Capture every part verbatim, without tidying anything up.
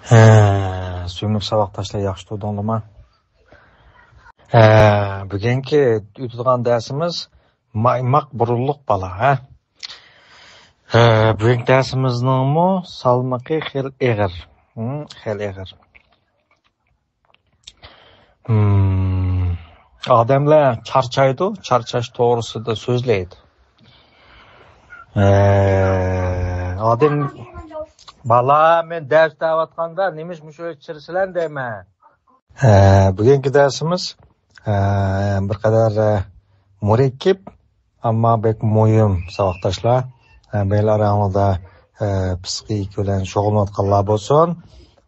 ھە، سۆيۈملۈك ساۋاقداشلار، ياخشى تۇردۇڭلارمۇ؟ ھە، بۈگۈنكى ئۆتىدىغان دەرسىمىز مايماق بۇرۇنلۇق بالا، ھە؟ ھە، بۈگۈنكى دەرسىمىزنىڭمۇ سالمىقى خېلى ئېغىر. ھىم، خېلى ئېغىر. ھىم، ئادەملەر چارچايدۇ، چارچاش توغرىسىدا سۆزلەيدۇ. ھە، ئادەم، بالا، مەن دەرس دەۋاتقاندا نېمىش مۇشۇ چىرسىلەن دەيمەن. ھە، بۈگۈنكى دەرسىمىز، ھە، بىر قەدەر، ھە، مۇرەككەپ، ئەمما بەك مۇھىم ساۋاقداشلار. ھە، بەيلەر ئاراڭلاردا، ھە، پسىخىكا بىلەن شۇغۇللىنىۋاتقانلار بولسۇن،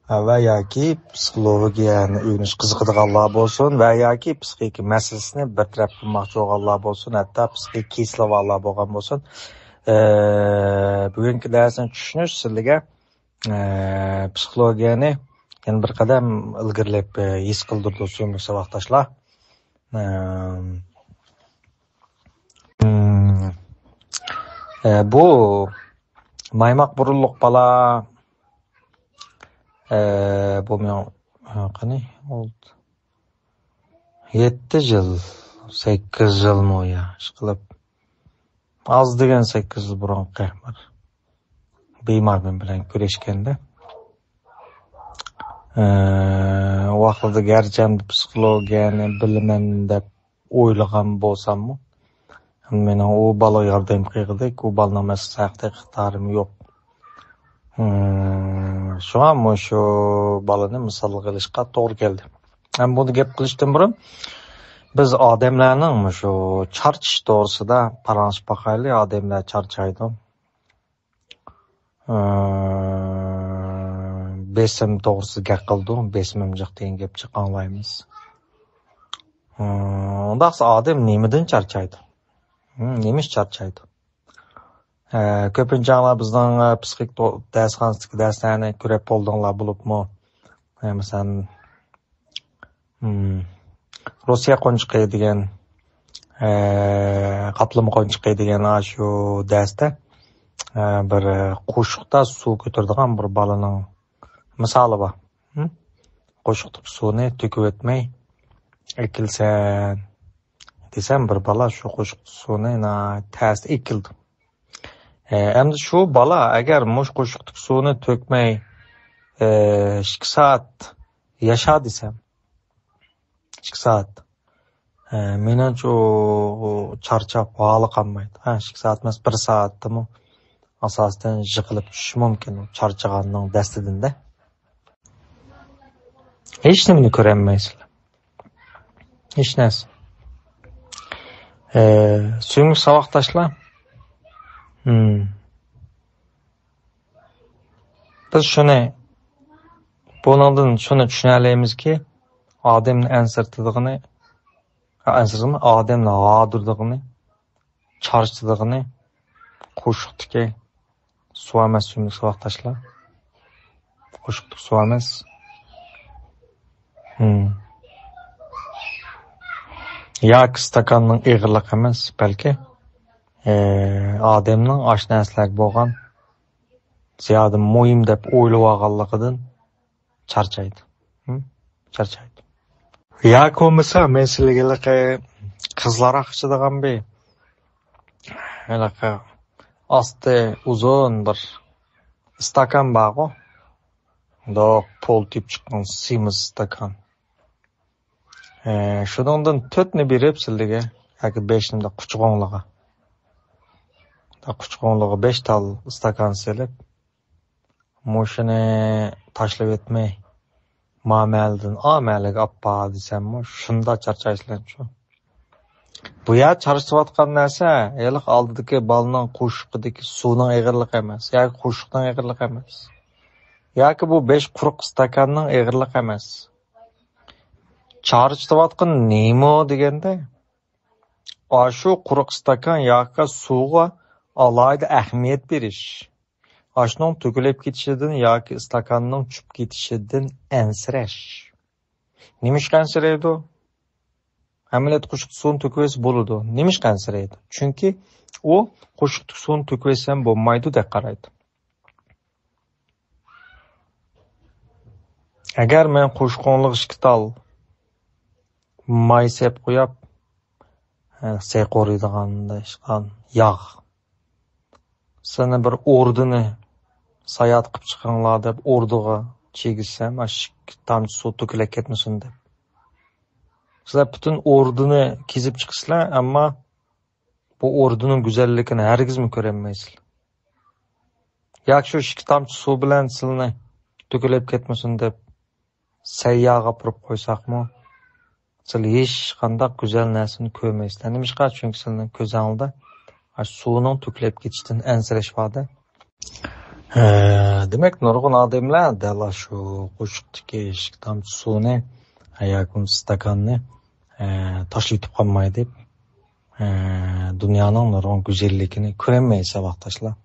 ھە، ۋە ياكى پسىخولوگىيەنى ئۆگىنىش قىزىقىدىغانلار بولسۇن ۋە ياكى پسىخىكا مەسىلىسىنى بىر تەرەپ قىلماقچى بولغانلار بولسۇن، ھەتتا پسىخىكا كېسىلى بارلار بولغان بولسۇن. ھە، بۈگۈنكى دەرسنى چۈشىنىش سىلىگە ئە، پسىخولوگىيەنى يەنە بىر قەدەم ئىلگىرىلەپ، ئە، ھېس قىلدۇرىدۇ، سۆيۈملۈك ساۋاقداشلار. ئەم، ئە، بۇ مايماق بۇرۇنلۇق بالا، ئە، بۇ مېنىڭ، ئە، قېنى، ئولتۇر. يەتتە يىل، سەككىز يىلمۇ يا، ئىشقىلىپ، ئاز دېگەن سەككىز يىل بۇرۇنقى بىر بىمار مەن بىلەن كۆرۈشكەندە، ئە، ئۇ ۋاقىتتا گەرچە پسىخولوگىيەنى بىلىمەن دەپ ئويلىغان بولساممۇ، مېنىڭ ئۇ بالىغا ياردەم قىلغۇدەك، ئۇ بالىنىڭ مەسىلىسى ھەققىدە ئىقتىدارىم يوق. ھىم، شۇڭا مۇشۇ بالىنى مىسالغا ئېلىشقا توغرا كەلدى. ھەم بۇنى گەپ قىلىشتىن بۇرۇن، بىز ئادەملەرنىڭ مۇشۇ چارچىش توغرىسىدا پاراڭلىشىپ باقايلى. ئادەملەر چارچايدۇ. ئى، بېسىم توغرىسىدا گەپ قىلىدۇ. بېسىمىم جىق دېگەن گەپ جىق ئاڭلايمىز. ئى، ئۇنداقسا ئادەم نېمىدىن چارچايدۇ؟ ھىم، نېمە ئىش چارچايدۇ؟ ئە، كۆپىنچە چاغلار بىزنىڭ، ئە، پسىخىك تو-، دەرسخانىسىدىكى دەرسلەرنى كۆرۈپ بولدۇڭلار بولۇپمۇ، ئە، مەسىلەن، ھىم، روسىيە قونچىقى دېگەن، ئە، قاپلىما قونچىقى دېگەن ئاشۇ دەرستە، ئە، بىر، ئە، قوشۇقتا سۇ كۆتۈرىدىغان بىر بالىنىڭ مىسالى بار. ھىم؟ قوشۇقتىكى سۇنى تۆكۈۋەتمەي ئەكىلسەن دېسەم، بىر بالا شۇ قوشۇقتىكى سۇنى ناھايىتى تەستە ئەكىلىدۇ. ئە، ئەمدى شۇ بالا ئەگەر مۇشۇ قوشۇقتىكى سۇنى تۆكمەي، ئە، ئىككى سائەت ياشا دېسەم، ئىككى سائەت. ئە، مېنىڭچە ئۇ، ئۇ چارچاپ ھالى قالمايدۇ. ھە، ئىككى سائەت ئەمەس، بىر سائەتتىمۇ ئاساسەن يىقىلىپ چۈشۈشى مۇمكىن، ئۇ چارچىغاننىڭ دەستىدىن-دە. ھېچنېمىنى كۆرەلمەيسىلەر. ھېچ نەرسە. ئە، سۆيۈملۈك ساۋاقداشلار. ھىم. بىز شۇنى، بۇنىڭدىن شۇنى چۈشىنەلەيمىزكى، ئادەمنى ئەنسىرىتىدىغىنى، ئەنسىرىتىدىغىنى، ئادەمنى ھاردۇرىدىغىنى، چارچىتىدىغىنى قوشۇقتىكى سۇ ئەمەس، سۆيۈملۈك ساۋاقداشلار. قوشۇقتىكى سۇ ئەمەس. ھىم. ياكى ئىستاكاننىڭ ئېغىرلىقى ئەمەس، بەلكى، ئى، ئادەمنىڭ ئاشۇ نەرسىلەرگە بولغان زىيادە مۇھىم دەپ ئويلىۋالغانلىقىدىن چارچايدۇ. ھىم؟ چارچايدۇ. ياكى بولمىسا، مەن سىلىگە ھېلىقى قىزلار ئاقىشىدىغان بىر، ھېلىقى ئاستى ئۇزۇن بىر ئىستاكان بارغۇ. دوق پول تېپىپ چىققان سېمىز ئىستاكان. ئە، شۇنىڭدىن تۆتنى بېرىپ سىلىگە، ياكى بەشنى قۇچىقىڭلىغا، قۇچىقىڭلىغا بەش تال ئىستاكان سېلىپ، مۇشۇنى تاشلىۋەتمەي، ما مەھەللىدىن ئا مەھەللىگە ئاپپا دېسەممۇ، شۇنداق چارچايسىلەرچۇ. بۇ يەر چارچىتىۋاتقان نەرسە، ھېلىقى ئالدىدىكى بالىنىڭ قوشۇقىدىكى سۇنىڭ ئېغىرلىقى ئەمەس، ياكى قوشۇقنىڭ ئېغىرلىقى ئەمەس. ياكى بۇ بەش قۇرۇق ئىستاكاننىڭ ئېغىرلىقى ئەمەس. چارچىتىۋاتقان نېمە دېگەندە، ئاشۇ قۇرۇق ئىستاكان ياكى سۇغا ئالاھىدە ئەھمىيەت بېرىش. ئاشۇنىڭ تۆكۈلۈپ كېتىشىدىن ياكى ئىستاكاننىڭ چۈشۈپ كېتىشىدىن ئەنسىرەش. نېمىشقا ئەنسىرەيدۇ؟ ئەمەلىيەتتە قوشۇقتا سۇنى تۆكۈۋەتسە بولىدۇ. نېمىشقا ئەنسىرەيدۇ؟ چۈنكى ئۇ قوشۇقتىكى سۇنى تۆكۈۋەتسەم بولمايدۇ دەپ قارايدۇ. ئەگەر مەن قوشۇقۇڭلۇق ئىككى تال ماي سېپىپ قوياپ، سەي قورۇيدىغان ياغ، سىلەرنى بىر ئوردىنى ساياھەت قىلىپ چىقىڭلار دەپ ئوردىغا چىگىزسەم، ئاشۇ ئىككى تامچە سۇ تۆكۈلۈپ كەتمىسۇن دەپ، سىلەر پۈتۈن ئوردىنى كېزىپ چىقىسىلەر، ئەمما بۇ ئوردىنىڭ گۈزەللىكىنى ھەرگىزمۇ كۆرەلمەيسىلەر. ياكى شۇ ئىككى تامچە سۇ بىلەن سىلىنى تۆكۈلۈپ كەتمىسۇن دەپ سەيياغا ئاپىرىپ قويساقمۇ، سىلەر ھېچقانداق گۈزەل نەرسىنى كۆرمەيسىلەر. نېمىشقا؟ چۈنكى سىلەرنىڭ كۆزۈڭلاردا ئاشۇ سۇنىڭ تۆكۈلۈپ كېتىشىدىن ئەنسىرەش بار-دە. ھە، دېمەك، نۇرغۇن ئادەملەر دەل ئاشۇ قوشۇقتىكى ئىككى تامچە سۇنى ياكى بولمىسا ئىستاكاننى، ھە، تاشلىۋېتىپ قالماي دەپ، ھە، دۇنيانىڭ نۇرغۇن گۈزەللىكىنى كۆرەلمەيسىلەر، ساۋاقداشلار.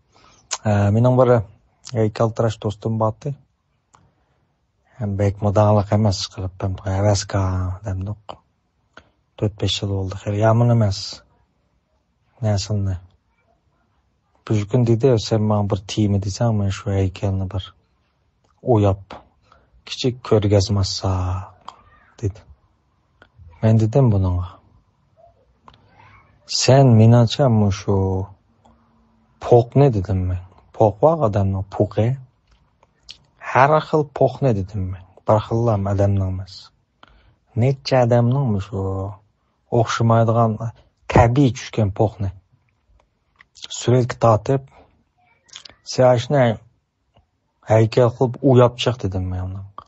ھە، مېنىڭ بىر ھەيكەلتىراش دوستۇم بارتى. ھەم بەكمۇ داڭلىق ئەمەس، قىلىپ ھەم ھەۋەسكار دەمدۇق. تۆت-بەش يىل بولدى، خېلى يامان ئەمەس. نەرسىلىنى. بىر كۈن دېدى، سەن ماڭا بىر تېما دېسەڭ، مەن شۇ ھەيكەلنى بىر ئوياپ، كىچىك كۆرگەزمە ئاچساق، دېدى. مەن دېدىم بۇنىڭغا، سەن مېنىڭچە مۇشۇ پوقنى، دېدىم مەن. پوق بار ئادەمنىڭ پوقى. ھەر خىل پوقنى، دېدىم مەن. بىر خىللا ئادەمنىڭ ئەمەس. نەچچە ئادەمنىڭ مۇشۇ ئوخشىمايدىغان تەبىئىي چۈشكەن پوقنى سۈرەتكە تارتىپ، سىياشنى ھەيكەل قىلىپ ئوياپ چىق، دېدىم مەن ئۇنىڭغا.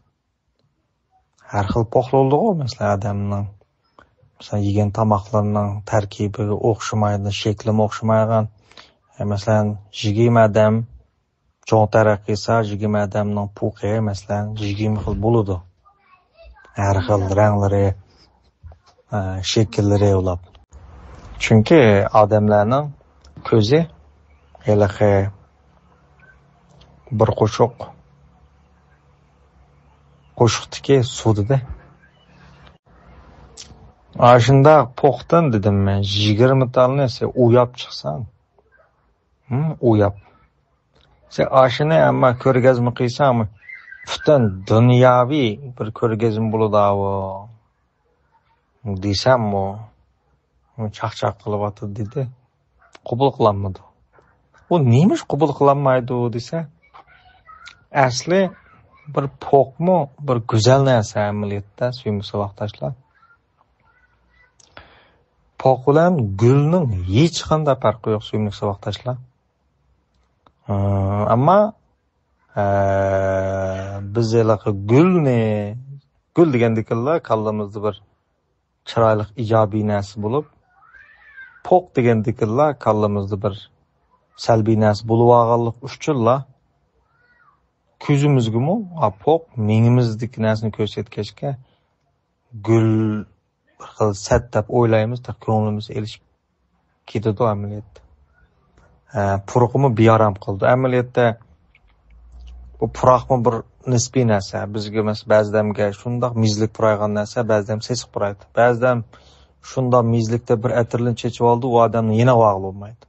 ھەر خىل پوقلار بولىدىغۇ، مەسىلەن، ئادەمنىڭ، مەسىلەن، يېگەن تاماقلىرىنىڭ تەركىبىگە ئوخشىمايدۇ، شەكلىمۇ ئوخشىمايدىغان. ئە، مەسىلەن، يىگىرمە ئادەم چوڭ تەرەققىي قىلسا، يىگىرمە ئادەمنىڭ پوقى، مەسىلەن، يىگىرمە خىل بولىدۇ. ھەر خىل رەڭلىرى، ئە، شەكىللىرى ئۇلاپ. چۈنكى ئادەملەرنىڭ كۆزى ھېلىقى بىر قوشۇق، قوشۇقتىكى سۇدىدە. ئاشۇنداق پوقتىن دېدىم مەن، يىگىرمە تالنى سەن ئوياپ چىقساڭ، ھىم، ئوياپ. سەن ئاشۇنى ئەمما كۆرگەزمە قىلساڭ، پۈتۈن دۇنياۋى بىر كۆرگەزمە بولىدۇ ئاۋۇ. دېسەممۇ، ئۇ چاقچاق قىلىۋاتىدۇ دېدى. قوبۇل قىلالمىدى. ئۇ نېمىش قوبۇل قىلالمايدۇ دېسە، ئەسلى بىر پوقمۇ بىر گۈزەل نەرسە ئەمەلىيەتتە، سۆيۈملۈك ساۋاقداشلار. پوق بىلەن گۈلنىڭ ھېچقانداق پەرقى يوق، سۆيۈملۈك ساۋاقداشلار. ئەمما، ئە، بىز ھېلىقى گۈلنى، گۈل دېگەندىكىنلا كاللىمىزدا بىر چىرايلىق ئىجابىي نەرسە بولۇپ، پوق دېگەندىكىنلا كاللىمىزدا بىر سەلبىي نەرسە بولۇۋالغانلىق ئۈچۈنلا كۆزىمىزگىمۇ، ئا، پوق مېڭىمىزدىكى نەرسىنى كۆرسەتكەچكە، گۈل بىر خىل سەت دەپ ئويلايمىز، تېخى كۆڭلىمىز ئېلىشىپ كېتىدۇ ئەمەلىيەتتە. ھە، پۇرىقىمۇ بىئارام قىلىدۇ. ئەمەلىيەتتە بۇ پۇراقمۇ بىر نىسپىي نەرسە. بىزگە مەسىلەن، بەزىدەمگە شۇنداق مېزىلىك پۇرايدىغان نەرسە، بەزىدەم سېسىق پۇرايدۇ. بەزىدەم شۇنداق مېزىلىكتە بىر ئەتىرلىنى چېچىۋالىدۇ، ئۇ ئادەمنى يېنىۋالغىلى بولمايدۇ.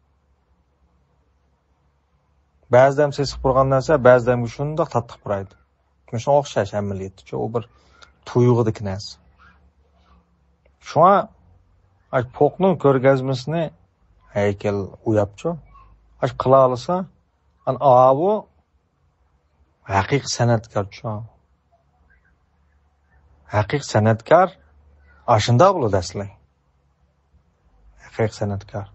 بەزىدەم سېسىق پۇرىغان نەرسە، بەزىدەمگە شۇنداق تاتلىق پۇرايدۇ. مۇشۇنىڭغا ئوخشاش ئەمەلىيەتتىچۇ، ئۇ بىر تۇيغۇدىكى نەرسە. شۇڭا ئاشۇ پوقنىڭ كۆرگەزمىسىنى ھەيكەل ئوياپچۇ، ئاشۇ قىلالىسا، ئانا ئاۋۇ ھەقىقىي سەنئەتكارچۇ. ھەقىقىي سەنئەتكار ئاشۇنداق بولىدۇ ئەسلى. ھەقىقىي سەنئەتكار.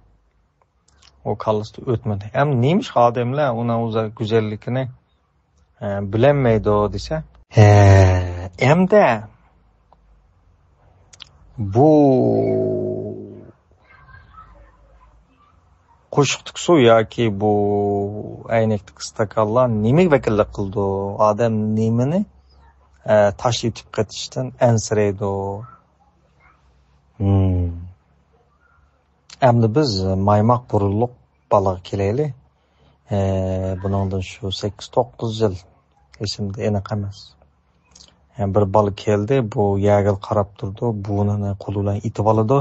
ئۇ كاللىسىدا ئۆتمىدى. ئەمما نېمىشقا ئادەملەر ئۇنىڭ ئۆزى گۈزەللىكىنى، ئە، بىلەلمەيدۇ دېسە؟ ھە، ئەمدى بۇ قوشۇقتىكى سۇ ياكى بۇ ئەينەكتىكى ئىستاكانلار نېمىگە ۋەكىللىك قىلىدۇ؟ ئادەم نېمىنى، ئە، تاشلىۋېتىپ قېتىشتىن ئەنسىرەيدۇ؟ ھىم. ئەمدى بىز مايماق بۇرۇنلۇق بالىغا كېلەيلى. ئە، بۇنىڭدىن شۇ سەككىز توققۇز يىل، ئېسىمدە ئېنىق ئەمەس. ئە، بىر بالا كەلدى، بۇ يەرگە قاراپ تۇرىدۇ، بۇرنىنى قولى بىلەن ئېتىۋالىدۇ.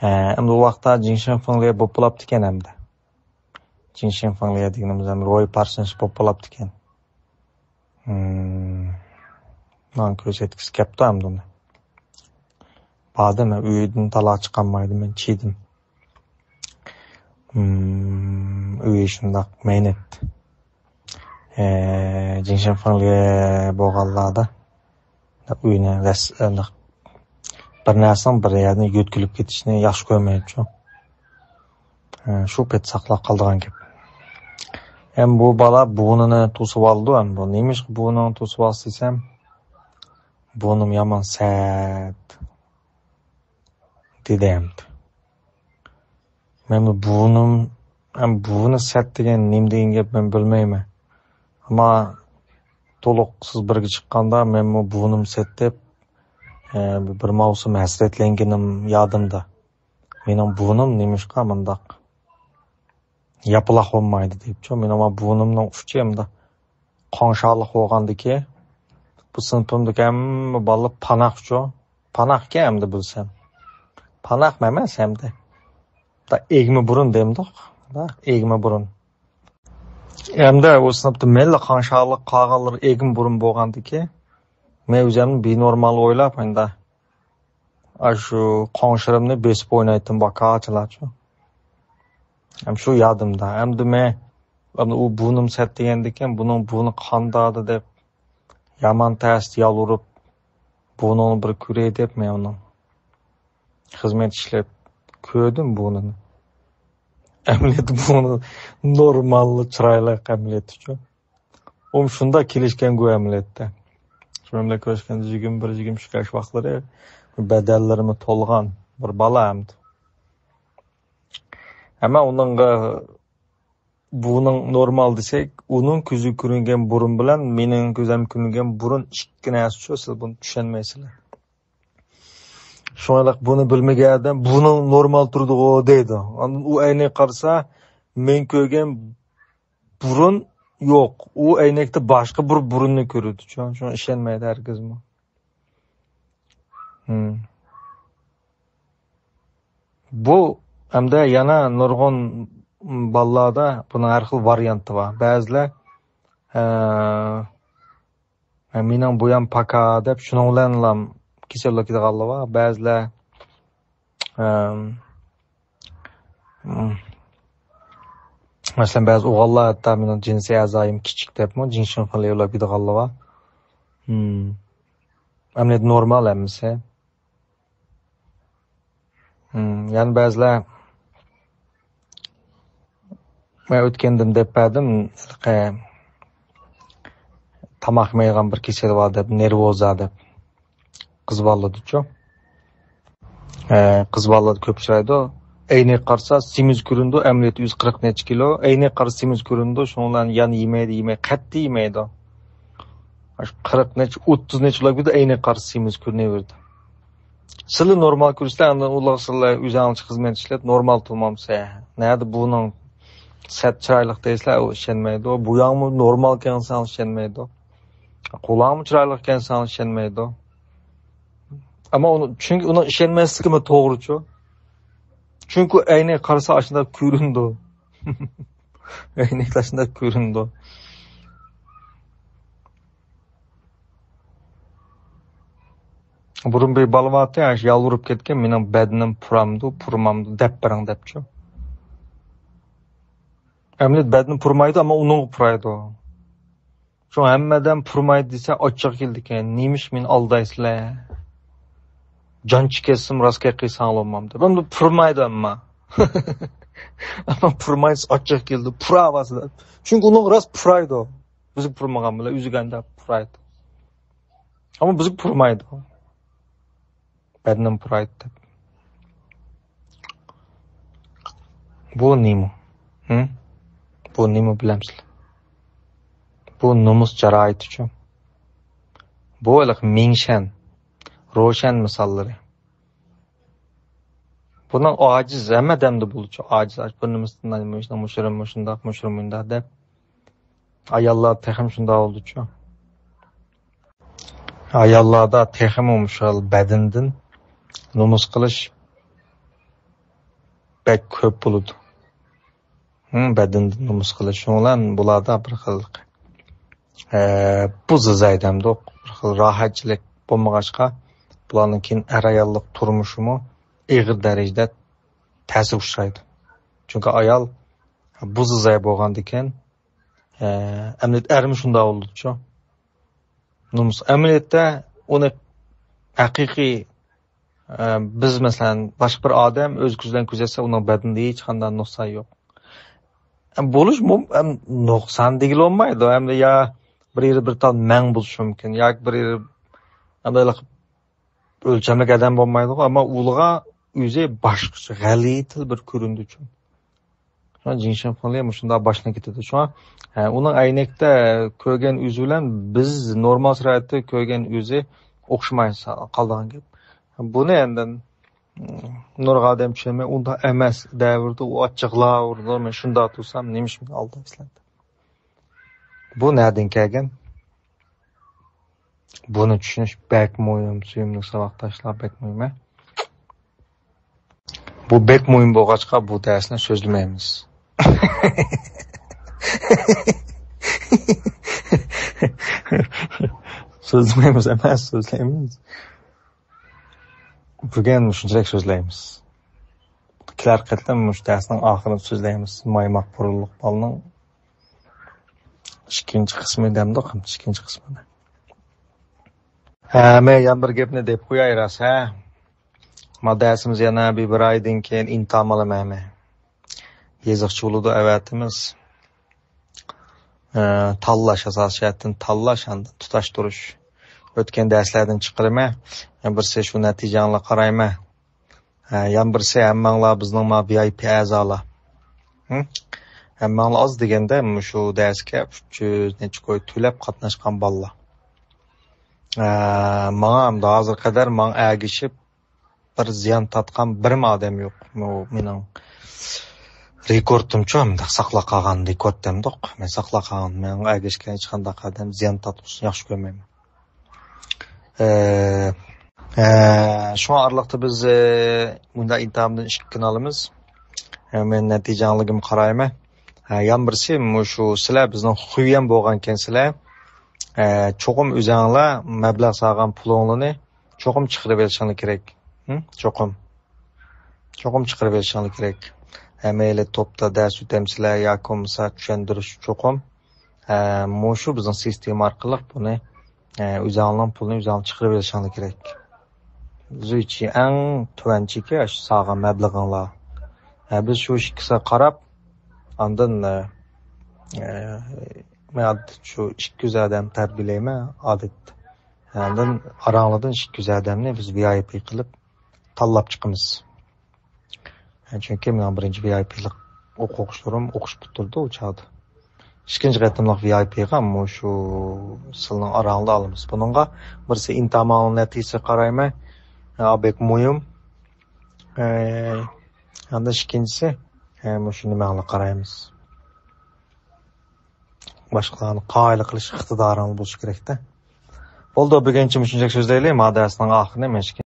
ئە، ئەمدى ئۇ ۋاقىتتا جىڭ شىنفېڭليە بولۇپ بولاپتىكەن ئەمدى. جىڭ شىنفېڭليە دېگىنىمىز ئەمدى روي پارسونس بولۇپ بولاپتىكەن. ھىم. ماڭا كۆرسەتكۈسى كەپتۇ ئەمدى ئۇنى. باردىم، ئۆيدىن تالا چىقالمايدۇ، مەن چىدىم. ھىم، ئۆي شۇنداق مەينەت. ئە، جىڭشىنفېڭلى بولغانلاردا ئۆينى رەس-، ئانداق بىر نەرسىنىڭ بىر يەردىن يۆتكىلىپ كېتىشنى ياخشى كۆرمەيدۇ. ئە، شۇ پېتى ساقلاپ قالىدىغان گەپ. ھەم بۇ بالا بۇرنىنى توسۇۋالىدۇ، ھەم بۇ نېمىشقا بۇرنىنى توسۇۋالسا دېسەم، بۇرنۇم يامان سەت دېدى ئەمدى. مەن بۇ بۇرنۇم، ھەم بۇرنى سەت دېگەن نېمە دېگەن گەپ، مەن بىلمەيمەن. ئەمما تولۇق سىز بىرگە چىققاندا مەنمۇ بۇرنۇم سەت دەپ، ئە، بىر مەۋسۇم ھەسرەتلەنگىنىم يادىمدا. مېنىڭ بۇرنۇم نېمىشقا مۇنداق ياپىلاق بولمايدۇ دەپچۇ. مېنىڭ بۇرنۇمنىڭ ئۇچى ئەمدى قاڭشارلىق بولغاندىكى، بۇ سىنىپىمدىكى ھەممە بالىلار پاناقچۇ. پاناقكەن ئەمدى بىلسەم. پاناق ئەمەس ئەمدى. دا ئېگمە بۇرۇن دەيمدۇق. دا ئېگمە بۇرۇن. ئەمدى ئۇ سىنىپتا مەنلا قاڭشارلىق قالغانلىرى ئېگمە بۇرۇن بولغاندىكى، مەن ئۆزۈمنى بىنورمال ئويلاپ، ئەمدى ئاشۇ قاڭشىرىمنى بېسىپ ئوينايتتىم باكاچىلارچۇ. ھەم شۇ يادىمدا. ئەمدى مەن، ئەمدى ئۇ بۇرنۇم سەت دېگەندىكىن، بۇنىڭ بۇرنى قانداقدى دەپ، يامان تەستە يالۋۇرۇپ، بۇرنۇڭنى بىر كۆرەي دەپ، مەن ئۇنىڭ خىزمەت ئىشلەپ كۆردۈم بۇرنىنى. ئەمەلىيەتتە بۇرنى نورمال، چىرايلىق ئەمەلىيەتتىچۇ. ئۇم شۇنداق كېلىشكەنغۇ ئەمەلىيەتتە. شۇ بىلەن كۆرۈشكەندە يىگىرمە بىر، يىگىرمە ئىككى ياش ۋاقىتلىرى، بەدەنلىرىمۇ تولغان بىر بالا ئەمدى. ئەمما ئۇنىڭغا بۇنىڭ نورمال دېسەك، ئۇنىڭ كۆزىگە كۆرۈنگەن بۇرۇن بىلەن مېنىڭ كۆزۈمگە كۆرۈنگەن بۇرۇن ئىككى نەرسىچۇ، سىز بۇنى چۈشەنمەيسىلەر. شۇڭا بۇنى بىلمىگەن ئادەم بۇنىڭ نورمال تۇرىدىغۇ دەيدۇ. ئاندىن ئۇ ئەينەك قارىسا، مەن كۆرگەن بۇرۇن يوق. ئۇ ئەينەكتە باشقا بىر بۇرۇننى كۆرىدۇ. شۇڭا، شۇڭا ئىشەنمەيدۇ ھەرگىزمۇ. ھىم. بۇ ھەمدە يەنە نۇرغۇن بالىلاردا بۇنىڭ ھەر خىل ۋارىيانتى بار. بەزىلەر، ئە، مېنىڭ بويام پاكا دەپ شۇنىڭ بىلەنلا كېسەللىك كېتىدىغانلار بار. بەزىلەر، ئەم، مم، مەسىلەن، بەزى ئوغۇللار ھەتتا مېنىڭ جىنسىي ئەزايىم كىچىك دەپمۇ جىنشىنفېنلى يوللاپ كېتىدىغانلار بار. مم. ئەمەلىيەتتە نورمال ھەممىسى. مم، يەنە بەزىلەر، مەن ئۆتكەندىن دەپ بەردىم، ھېلىقى تاماق يېمەيدىغان بىر كېسەل بار دەپ، نېرۋوزا دەپ. قىز بالىلىرىدىچۇ. ھە، قىز بالىلاردا كۆپ ئۇچرايدۇ. ئەينەك قارىسا سېمىز كۆرۈنىدۇ، ئەمەلىيەتتە ئۆزى قىرىق نەچچە كىلو. ئەينەك قارىسا سېمىز كۆرۈنىدۇ، شۇنىڭ بىلەن يەنە يېمەيدۇ، يېمەي، قەتئىي يېمەيدۇ. ئاشۇ قىرىق نەچچە، ئوتتۇز نەچچە بولۇپ كېتىدۇ، ئەينەك قارىسا سېمىز كۆرۈنۈۋېرىدۇ. سىلى نورمال كۆرسىلەر، ئاندىن ئۇلار سىلەر ئۆزۈڭلارچە خىزمەت ئىشلەپ، نورمال تۇرمامسىلەر. نەدە بۇنىڭ سەت چىرايلىق دەيسىلەر، ئۇ ئىشەنمەيدۇ. بۇياڭمۇ نورمال ئىكەنسەڭ ئىشەنمەيدۇ. قۇلاڭمۇ چىرايلىق ئىكەنسەڭ ئىشەنمەيدۇ. ئەمما ئۇنى، چۈنكى ئۇنىڭ ئىشەنمەسلىكىمۇ توغرىچۇ. چۈنكى ئەينەك قارىسا ئاشۇنداق كۆرۈنىدۇ. ئەينەكلەر شۇنداق كۆرۈنىدۇ. بۇرۇن بىر بالا بارتى، ئاشۇ يالۋۇرۇپ كەتكەن، مېنىڭ بەدىنىم پۇرامدۇ، پۇرىمامدۇ، دەپ بېرىڭ دەپچۇ. ئەمدى بەدىنى پۇرىمايدۇ، ئەمما ئۇنىڭغا پۇرايدۇ. شۇڭا ھەممە ئادەم پۇرىمايدۇ دېسە، ئاچچىقى كېلىدىكەن. نېمىش مېنى ئالدايسىلەر؟ جان چىقىسىم راست گەپ قىلساڭلار بولمامدۇ. ئەمدى پۇرىمايدۇ ئەمما. ئەمما پۇرىمايسىز، ئاچچىقى كېلىدۇ، پۇراۋاتسىز دەپ. چۈنكى ئۇنىڭغا راست پۇرايدۇ. بىزگە پۇرىمىغان بىلەن ئۆزىگە ئانداق پۇرايدۇ. ئەمما بىزگە پۇرىمايدۇ. بەدىنىم پۇرايدۇ دەپ. بۇ نېمە؟ ھە؟ بۇ نېمە بىلەمسىلەر؟ بۇ نومۇس جارايىتىچۇ. بۇ ھېلىقى مىڭشەن، روشەن مىساللىرى. بۇنىڭ ئاجىز، ھەممە ئادەمدە بولىدۇ، ئاجىز، ئاش، بۇ نېمىسىدىن، مۇشۇنداق، مۇشۇنداق، مۇشۇنداق دەپ. ئاياللار تېخىمۇ شۇنداق بولىدۇچۇ. ئاياللاردا تېخىمۇ مۇشۇ خىل بەدىنىدىن نومۇس قىلىش بەك كۆپ بولىدۇ. ھىم، بەدىنىدىن نومۇس قىلىش. شۇنىڭ بىلەن بۇلاردا بىر خىل ئە، بۇ زىزاي دەمدۇق، بىر خىل راھەتچىلىك بولمىغاچقا، بۇلارنىڭ كېيىن ئەر-ئاياللىق تۇرمۇشىمۇ ئېغىر دەرىجىدە تەسىر ئۇچرايدۇ. چۈنكى ئايال بۇ زىزاي بولغاندىكىن، ئە، ئەمدى ئەرمۇ شۇنداق بولىدۇچۇ. نومۇس ئەمەلىيەتتە ئۇنى ھەقىقىي، ئە، بىز مەسىلەن باشقا بىر ئادەم ئۆز كۆزى بىلەن كۆزەتسە، ئۇنىڭ بەدىنىدە ھېچقانداق نۇقسان يوق. ئە، بولۇش مۇم-، ئەم، نۇقسان دېگىلى بولمايدۇ. ئەمدى يا بىر يېرى بىر تال مەڭ بولۇشى مۇمكىن، ياكى بىر يېرى ئەمدى ئۆلچەملىك ئادەم بولمايدىغۇ، ئەمما ئۇلىغا ئۆزى باشقىچە غەلىتە بىر كۆرۈندىچۇ. شۇڭا جىڭشىن فېڭلى مۇشۇنداق باشلىنىپ كېتىدۇ. شۇڭا، ھە، ئۇنىڭ ئەينەكتە كۆرگەن ئۆزى بىلەن بىز نورمال شارائىتتا كۆرگەن ئۆزى ئوخشىماي سا-، قالىدىغان گەپ. بۇنى ئەندىن، م، نۇرغۇن ئادەم چۈشەنمەي، ئۇنداق ئەمەس دەۋېرىدۇ، ئۇ ئاچچىقلاۋېرىدۇ، مەن شۇنداق تۇرسام، نېمە ئىش مېنى ئالدايسىلەر دەپ. بۇ نەدىن كەلگەن؟ بۇنى چۈشىنىش بەك مۇھىم، سۆيۈملۈك ساۋاقداشلار، بەك مۇھىم، ھە؟ بۇ بەك مۇھىم بولغاچقا، بۇ دەرسنى سۆزلىمەيمىز. سۆزلىمەيمىز ئەمەس، سۆزلەيمىز. بۈگۈن شۇنچىلىك سۆزلەيمىز. كېلەر قېتىم مۇشۇ دەرسنىڭ ئاخىرىدا سۆزلەيمىز. مايماق بۇرۇنلۇق بالىنىڭ ئىككىنچى قىسمى دەمدۇق، ئىككىنچى قىسمىنى. ھە، مەن يەنە بىر گەپنى دەپ قوياي راست، ھە. ما دەرسىمىز يەنە بىر، بىر ئايدىن كېيىن ئىمتىھان ئالىمەن مەن. يېزىقچە بولىدۇ ئەۋەتىمىز. ئە، تاللاش، ئاساسىي جەھەتتىن تاللاش، ئاندىن تۇتاشتۇرۇش. ئۆتكەن دەرسلەردىن چىقىرىمەن. يەنە بىرسى شۇ نەتىجەڭلار قارايمەن. ھە، يەنە بىرسى ھەممەڭلار بىزنىڭ ما ۋى ئاي پى ئەزالار. ھە؟ ھەممەڭلار ئاز دېگەندە مۇشۇ دەرسكە ئۈچ يۈز نەچچە كوي تۆلەپ قاتناشقان بالىلار. ھە، ماڭا ئەمدى ھازىرغا قەدەر ماڭا ئەگىشىپ بىر زىيان تارتقان بىرمۇ ئادەم يوق. بۇ مېنىڭ رېكورتۇمچۇ، مۇنداق ساقلاپ قالغان رېكورت دەمدۇق. مەن ساقلاپ قالغان، مېنىڭ ئەگەشكەن ھېچقانداق ئادەم زىيان تارتقۇزۇشنى ياخشى كۆرمەيمەن. ئە، ئە، شۇڭا ئارىلىقتا بىز، ئە، مۇنداق ئىمتىھاندىن ئىككى كۈن ئالىمىز. ئە، مەن نەتىجەڭلىكىم قارايمەن. ئە، يەنە بىرسى، مۇشۇ سىلەر بىزنىڭ خۇيۈەن بولغانكەنسىلەر. ئە، چوقۇم ئۆزەڭلار مەبلەغ سالغان پۇلۇڭلارنى چوقۇم چىقىرىپ ئېلىشىڭلار كېرەك. ھە؟ چوقۇم. چوقۇم چىقىرىپ ئېلىشىڭلار كېرەك. ھە، مەيلى توپتا دەرس ئۆتەمسىلەر ياكى بولمىسا چۈشەندۈرۈش چوقۇم. ھە، مۇشۇ بىزنىڭ سىستېما ئارقىلىق بۇنى، ھە، ئۆزەڭلارنىڭ پۇلىنى ئۆزەڭلار چىقىرىپ ئېلىشىڭلار كېرەك. زۇيچى ئەڭ تۆۋەن چېكى ئاشۇ سالغان مەبلىغىڭلار. ھە، بىز شۇ ئىككىسىگە قاراپ، ئاندىن، ھە، ھە، مەن ئادەتتە شۇ ئىككى يۈز ئادەم تەربىيەلەيمەن ئادەتتە. ئاندىن ئاراڭلاردىن ئىككى يۈز ئادەمنى بىز ۋى ئاي پى قىلىپ تاللاپ چىقىمىز. چۈنكى مېنىڭ بىرىنچى ۋى ئاي پىلىق ئوقۇغۇچىلىرىم ئوقۇش پۈتتۈردى ئۇ چاغدا. ئىككىنچى قېتىملىق ۋى ئاي پىغا مۇشۇ سىلنىڭ ئاراڭلاردا ئالىمىز. بۇنىڭغا بىرسى ئىمتىھان نەتىجىسىگە قارايمەن، ھە، بەك مۇھىم. ئە، ئاندىن ئىككىنچىسى، ھە، مۇشۇ نېمەڭلارغا قارايمىز. باشقىلارنى قايىل قىلىش ئىقتىدارىڭ بولۇشى كېرەكتە. بولدى، بۈگۈنچە مۇشۇنچە سۆزلەيلى. ما دەرسنىڭ ئاخىرىنى مەشىق